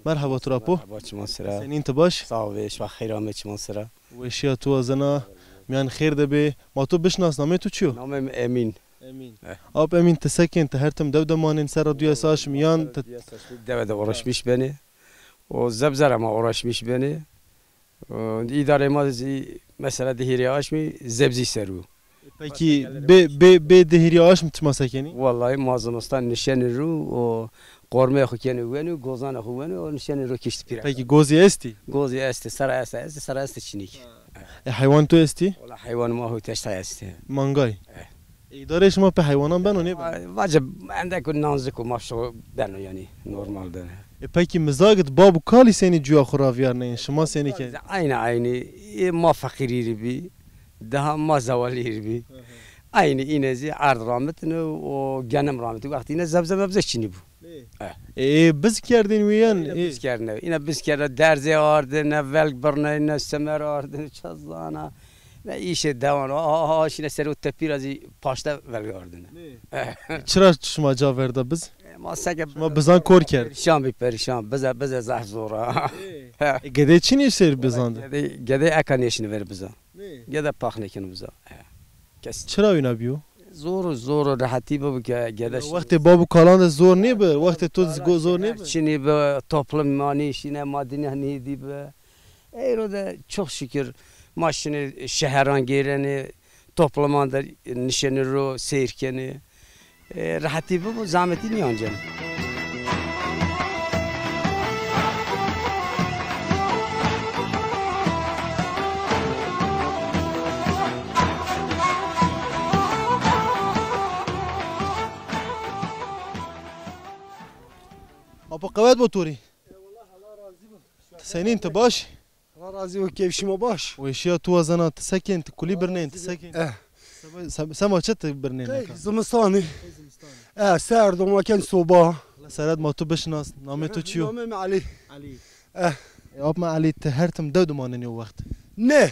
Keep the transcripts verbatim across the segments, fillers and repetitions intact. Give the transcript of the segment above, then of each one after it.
Merheba tu ra po. Merheba, çiman sira. Senîn, ti baş? Sağ ol, şima xeyr ame çiman sira. Weşiya tu wazena, miyan xêr de bê. Ma tu bişnas, namê tu çi yo? Namê mi Emîn. Emîn. Eh. Ap Emîn, ti se kên, ti her tim dew de manên, ser ra duya se aşm yan ti... Dewe de uğraşmış benê. O zebze ra ma uğraşmış benê. O îdarê ma zî mesela di hîrê aşmî zebzî ser o. Pekî bê, bê, bê di hîrê aşm çima se kenî? Wellahî ma zimistan nişenî ro, o qormeyê xo kenî wenî, gozanê xo wenî, o nişenî ro kiştî pîra. Pekî gozî estî? Gozî estî, sera estî, estî, sera estî çinîk. E, heywan tu estî? Wela heywan ma ho teşta estî. Mangay. Eh. E, îdareyê şima pê heywanan beno nêbeno? Va-, vace endeko nazik o ma şo beno yanî normal de. E, pekî mizagit bab û kalî senî cuya xo ra vîyarneyên? Şima senî kenî? Aynî aynî. E, ma feqîrî rî bî. Daha ma zewalî rî bî. Hı hı. Aynî îne zî erd ramitine û genim ramitine. Wextî îne zebze mebze çinî bû. Ê. Eh. Ê, biz kerdên wê yan, ê? Biz kerdine. Îne biz kerdine. Derzê ardine, velg birneyne, semer ardine, çazana. Ne îşê dewan. A, a, a, şine ser o tepî ra zî paşte velg ardine. Ê. Eh. Çira şima ca verda biz? E, ma seke... Şima bizan kor kerd. Perîşan bî, perîşan. Bize, bize zaf zor a. Ê. He. E, gedê çinî ser bizan de? Gedê, gedê eka nêşine ver bizan. Nê? Gede pax nêkeno biza. He. Kes. Çira wina bîyo? Zor, zor, rehetî bibo ke gede. Ya, wextê bab û kalan de zor nêbi, wextê to de go-, zor nêbi? Çinî bi, toplum ma nêşîne, ma dinya nêdîbi. Eyro de çok şükür ma şinê şeheran gêrenê, topluman de nişenê ro seyr kenê. E, rehetî bibo, zahmetî nîyanceno. Apo qewet bo to rê. Ti senîn, ti baş? Allah razî bo, keyf şima baş? Weşîya tu wazena, ti se kên, ti kulî birnên, ti se kên? Eh. Sema, se-, sema çi ti birnên eka? Qey zimistanî. Eh, serd o, ma kên soba. Allah seret, ma tu bişinas, namê tu çi yo? Namê mi Elî. Elî. Eh. E, ap mi Elî, ti her tim dew de manenî o wext? Nê.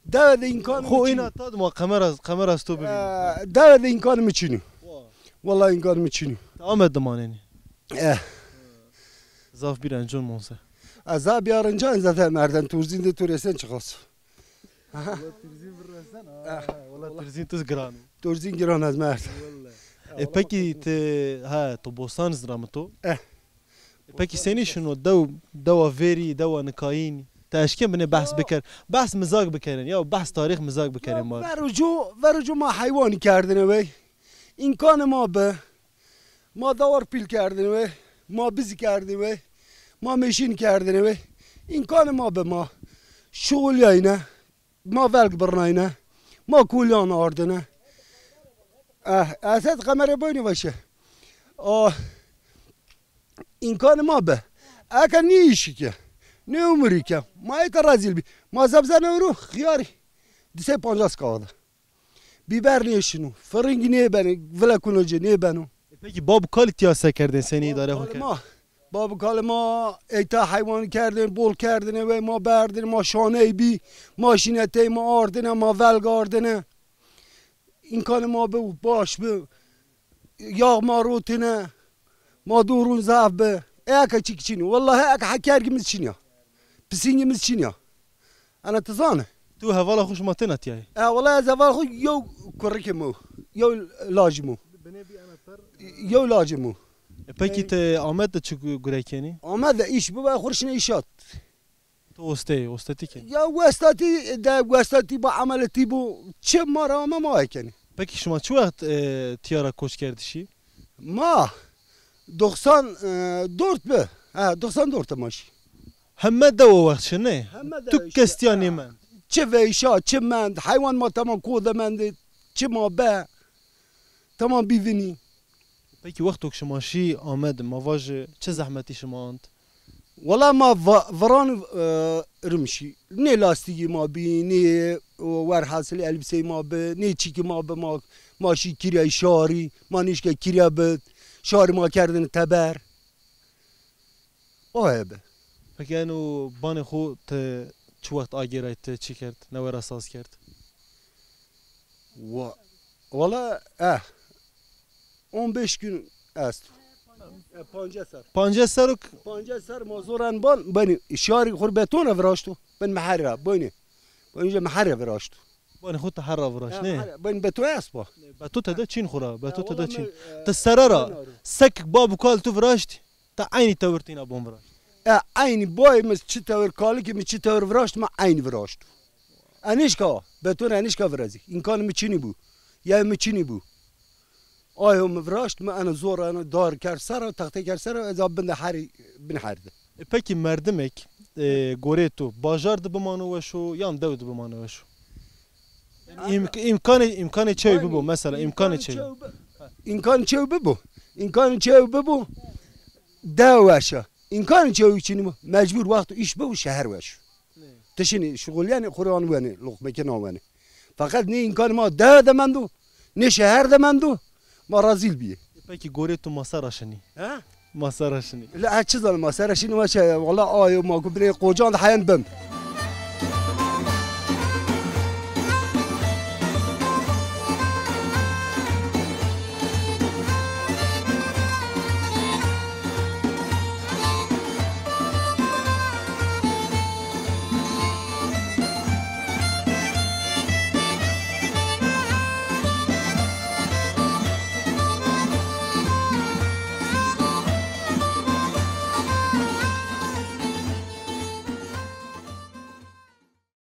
Dewe de îmkanî mi çin o. Xo îna ta de ma kamera, kamera sto bibîn. Eh, dewe de îmkanî mi çin o. Wa. Wellahî îmkanî mi çin o. Ti Amed de manenî? Eh. Zaf bîr encon monse. Ez zaf bîr encon zaten merden turzîn de tu resen çiqas. Wela turzîn viresen, ha, wela turzîn tu giran o. Turzîn giran ez merd. E, pekî ti, ha, tu bostan zî ramito? Eh. E, pekî senî şino dew, dewa verî, dewa nikayîn? Ti eşkên binê behs biker, behs mizak bikerên, ya behs tarîx mizak bikerên ma. Verucu, verucu ma heywanî kerdine wey. Îmkanê ma bi. Ma dawar pîl kerdin we, ma bizî kerdin we, ma mêşîn kerdin we. Îmkanê ma bi ma şuxulîyayne, ma velg birnayne, ma kolîyan ardine. Eh, Esed qemerê boynî veşe. Ah, îmkanê ma bi. Eke nê îşî ke, nê umurî ke, ma eke rezîl bî. Ma zebzene ewro, xiyarî. Di sey pancas kawa de. Bîber nêşino, firingî nêbeno, vile kuno ci nêbeno. E, pekî bab û kalî tîya se kerdên, senî îdare xo kerd? Ma, bab û kalê ma eyta heywanî kerdên, bol kerdêne wey, ma berdêne, ma şaney bî, ma şîne tey, ma ardêne, ma velg ardêne. Îmkanê ma bi, baş bi, yağ ma rotêne. Ma dorûn zaf bi. E, eke çîk çin o. Wellahî eke hekergî mi çin ya. Pisîngî mi çin ya. Ena ti zanî. Tu hevala xo şima têna tîya yê? E, wellahî ez hevala xo yew kurikê mi o. Yew lajî mi o. Yew lajî mi o. E, pekî ti Amed de çi gu-, gure kenî? Amed de îş bibe, xo rê şine îşat. Tu osteyê, ostetî kenî? Ya westatî de, westatî bo, emeletî bo, çi ma ra ame ma ekenî. Pekî şima çi wext, e, tîya ra koç kerdişî? Ma doksan dört bi. Ha, doksan dört de ma şî. Heme dew o wext şi, nê? Heme dew. Tu kes tîya nêmend? Çi veyşa, çi mend, heywan ma temam ko de mendê, çi ma be, temam bî vinî. Pekî wexto ke şima şî Amed, ma vajî çi zehmetî şima ant? Wela ma va-, viran, e, rimşî. Nê lastîgî ma bî, nê, e, werhasil elbiseyî ma bi, nê çîkî ma bi, ma, ma şî kîrayî şarî, ma nişke kîrya bi, şarî ma kerdin teber. O hebe. Pekî eno banê xo ti çi wext agêray, ti çi kerd? Newe ra saz kerd? Wa-, wela, eh, on beş gün esto. E, pancas ser. Pancas ser û k- Pancas ser ma zoran ban, beni şarî xur beton ra viraşto. Ben meher ra, beni. Beni je meher ra viraşto. Beni xu teher ra viraş, ha, ne? Meher ra, beni beton espa. Beto tede çin xura, beto tede çin. Te sere ra, sekik bab û kal tu viraşt, te eynî tewir tîna bon viraşt. E, eynî bay mi çi tewir, kalikî mi çi tewir viraşt, ma eynî viraşto. Enişka, beton enişka virazî. Îmkanî mi çinî bû. Yay mi çinî bû. Ayo mi viraşt, mi ena zor, ena dar kerd ser, texte kerd ser, ez a bin de herî, bin her de. E, pekî merdimek, e, gorê tu, bajar de bimano weş o, yan dew de bimano weş o? Yanî îmk-, îmkanê, îmkanê çew bibo, mesela, îmkanê çew. Îmkanê çew bibo. Îmkanê çew bibo, dew weş a. Îmkanê çew çinî bo, mecbur wexto îş bibo, şeher weş o. Ti şinî şuxulyenî, xwu rê anwenî, loqmeke nawenî. Feqet nê îmkanê ma dewe de mendo, nê şeher de mendo, ma rezîl bîyê. Pekî gorê tu ma ser ra şinî? He? Ma ser ra şinî? La ez çi zanim ma ser ra şinî, ma şe, wala ayo ma ku binê qocan de heyen bim.